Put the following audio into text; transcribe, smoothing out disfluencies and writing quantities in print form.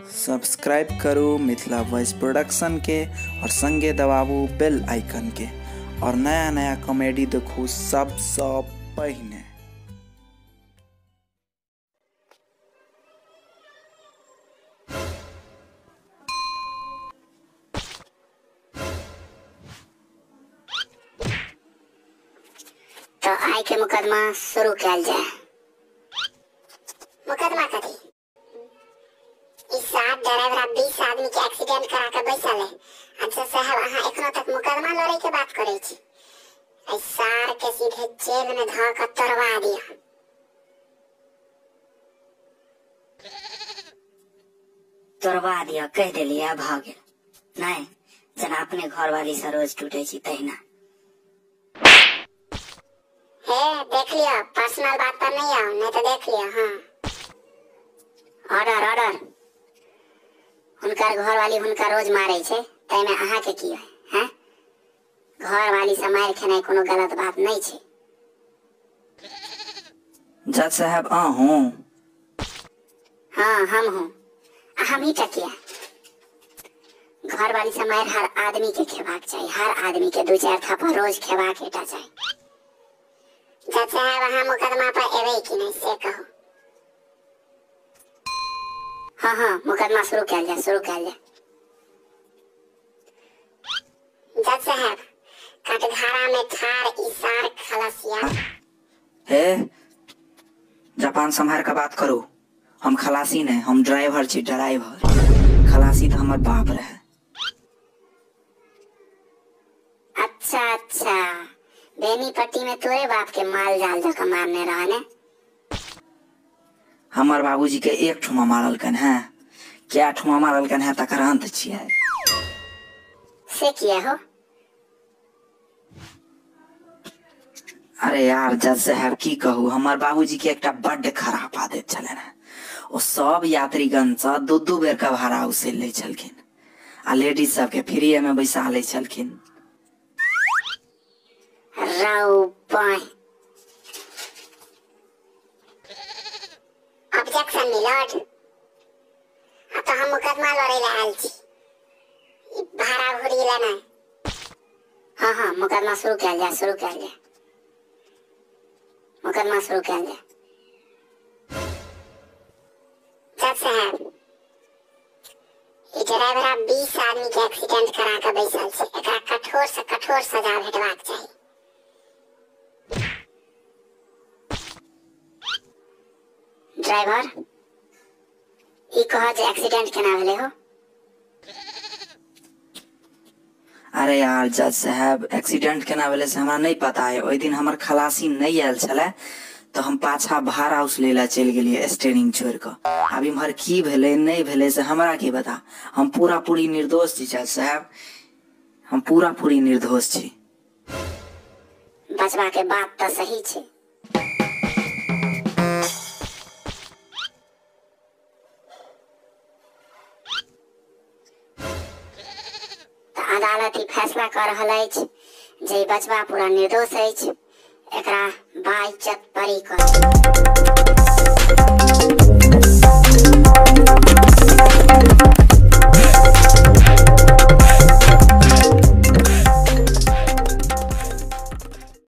Subscribe करू Mithila voice production के और संगे दबाबू बेल आइकन के और नया नया कॉमेडी देखू सबसँ पहिने। तो आइ के मुकदमा शुरू कयल जाय। मुकदमा कथी? ई 7 ड्राइवर 20 आदमी के एक्सीडेंट करा के बैसल है। अच्छा साहब, अहाँ एखनो तक मुकदमा लड़े के बात करे छी। एहि सार के सीधे जेल में धऽ के तोड़वा दिया। तोड़वा दिया कह देलियै, भऽ गेल। नहीं जेना अपने घरवाली से रोज टूटे छी तहिना। हे देख लियो, पर्सनल बात पर नहीं आओ, नहीं तो देख लियो। हाँ ऑर्डर ऑर्डर। हुनकर घरवाली हुनका रोज मारे छै, ताहिमे अहाँके की है? हैं, घरवाली से मारि खेनाइ कोनो गलत बात नहीं छै। जज साहब अहूँ? हाँ हम हूँ, हम ही टकिया। घरवाली से मारि हर आदमी के खेबाक चाही, हर आदमी के 2-4 थप्पड़ रोज खेबाक एटा चाही। जज साहब अहाँ मुकदमा पर एबै कि नहीं से कहू। हाँ हाँ मुकदमा शुरू कयल जाय, शुरू कयल जाय। जज साहब कटघरा में ठार इसार खलासिया। हे जापान सम्हार के बात करू। हम खलासी नहीं, हम ड्राइवर छी, ड्राइवर। खलासी तो हमर बाप रहे। अच्छा अच्छा, बेनीपट्टी में तोरे बाप के माल जाल जका मारने रहा ने? हमर बाबूजी के एक ठुमा मारलकन है, क्या ठुमा मारलकन है तकर अंत छियै। से किया हो? अरे यार जज साहब की कहू, हमर बाबूजी के एकटा बड्ड खराब आदत छलनि है। ओ सब यात्रीगण से 2-2 बेर के भाड़ा उसेल लै छलखिन आ लेडीज सबके फ्रीए में बैसा लै छलखिन। रौ पाई। ऑब्जेक्शन मिलॉर्ड, अब तो हम मुकदमा लड़े ला आयल छी, भाड़ा भूरी ला नहीं। हाँ हाँ मुकदमा शुरू कयल जाय, शुरू कयल जाय, मुकदमा शुरू कयल जाय। जज साहब ई ड्राइवर 20 आदमी के एक्सीडेंट करा के बैसल छै, एकरा कठोर से कठोर सजा भेटबाक चाही। ड्राइवर ई कह जे एक्सीडेंट केना भेलै हो? अरे यार जज साहब एक्सीडेंट केना भेलै से हमरा नहीं पता है। ओहि दिन हमर खलासी नहीं आयल छलै तो हम पाछा भाड़ा उसलै ला चलि गेलियै स्टेरिंग छोड़ि कऽ। आब इम्हर की भेलै नहीं भेलै से हमरा की पता। हम पूरा पूरी निर्दोष छी जज साहब, हम पूरा पूरी निर्दोष छी। बचवा के बात तो सही छै। अदालत ई फैसला कर रहल अछि जे बचवा पूरा निर्दोष अछि, एकरा बाइज्जत बरी कर।